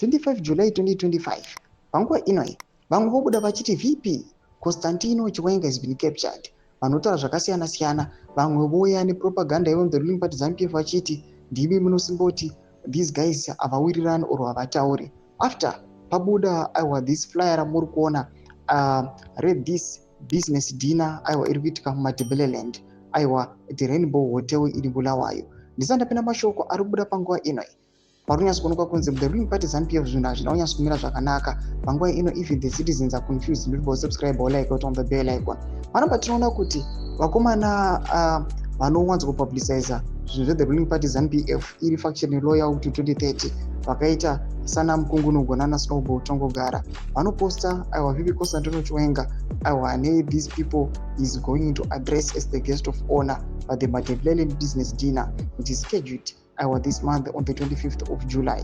25 July 2025. Panguva ino vamwe vobuda vachiti VP Constantino Chiwenga has been captured. Vanotaura zvakasiyana siyana. Vamwe voya nepropaganda yevo the ruling party ZANU-PF vachiti ndimi munosimboti these guys havawirirani or havatauri. After pabuda, aiwa, this flyer ramuri kuona read this business dinner, aiwa, iri kuitika muMatabeleland, aiwa, the Rainbow Hotel iri Bulawayo. Ndisati ndapinda mashoko ari kubuda panguva ino, pari kunyatso kuonekwa kunzi the ruling party ZANU-PF zvinhu hazvina kunyatso kumira zvakanaka panguva ino. Even the citizens are confused. Ndiri subscribe, like, on the bell icon. Panapa tinoona kuti vakomana vanowanza kupubliciza zvinhu zvethe ruling party ZANU-PF iri faction loyal to 2030, vakaita sana Mukungunugo nana Snowball Tongogara, vanoposta, aiwa, VP Constantino Chiwenga, aiwa, nethese people is going to address as the guest of honor at the Matabeleland business dinner, which is scheduled, aiwa, this month on the 25th of July.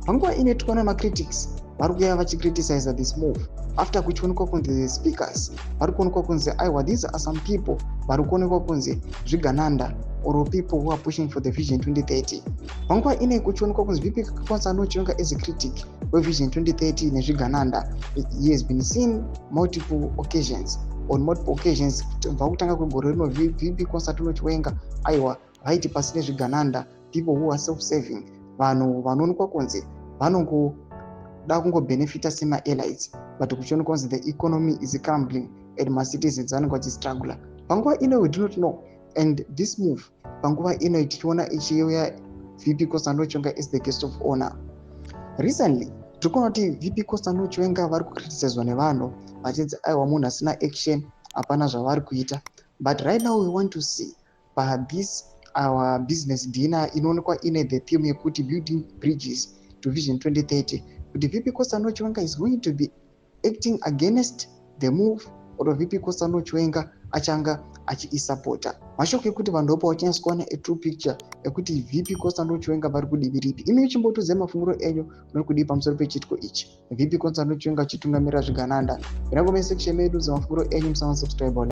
Panguva ine tikuona macritics vari kuuya vachicriticiza this move after kuchionekwa kunzi the speakers vari kuonekwa kunzi, aiwa, these are some people vari kuonekwa kunzi zvigananda or people who are pushing for the Vision 2030. Panguva ine kuchionekwa kunzi VP Constantino Chiwenga as a critic weVision 2030 nezvigananda, he has been seen multiple occasions, on multiple occasions. Kubva kutanga kwegore rino, VP Constantino Chiwenga, aiwa, vaiti pasi nezvigananda, people who are self-serving, vanhu vanoonekwa kunzi vanongoda kungobhenefita semaelites, but kuchionekwa kunzi the economy is crumbling and macitizens vanenge vachistrugula. Panguva ino we do not know. And this move panguva ino tichiona ichiuya VP Constantino Chiwenga is the guest of honor. Recently tiri kuona kuti VP Constantino Chiwenga vari kucriticizwa nevanhu vachinzi, aiwa, munhu asina action, hapana zvavari kuita. But right now we want to see pathis our business dinner inoonekwa ine the theme yekuti "Building Bridges to Vision 2030", kuti VP Constantino Chiwenga is going to be acting against the move or VP Constantino Chiwenga achanga achiisapota. Mashoko ekuti vanhu vopa vachinyatswa kuwana a true picture ekuti VP Constantino Chiwenga vari kudivi ripi. Imi chimbotudzai mafungiro enyu muri kudii pamusoro pechiitiko ichi, VP Constantino Chiwenga achitungamirira zvigananda? Ina comment section medu dzemafungiro enyu. Musama subscribe.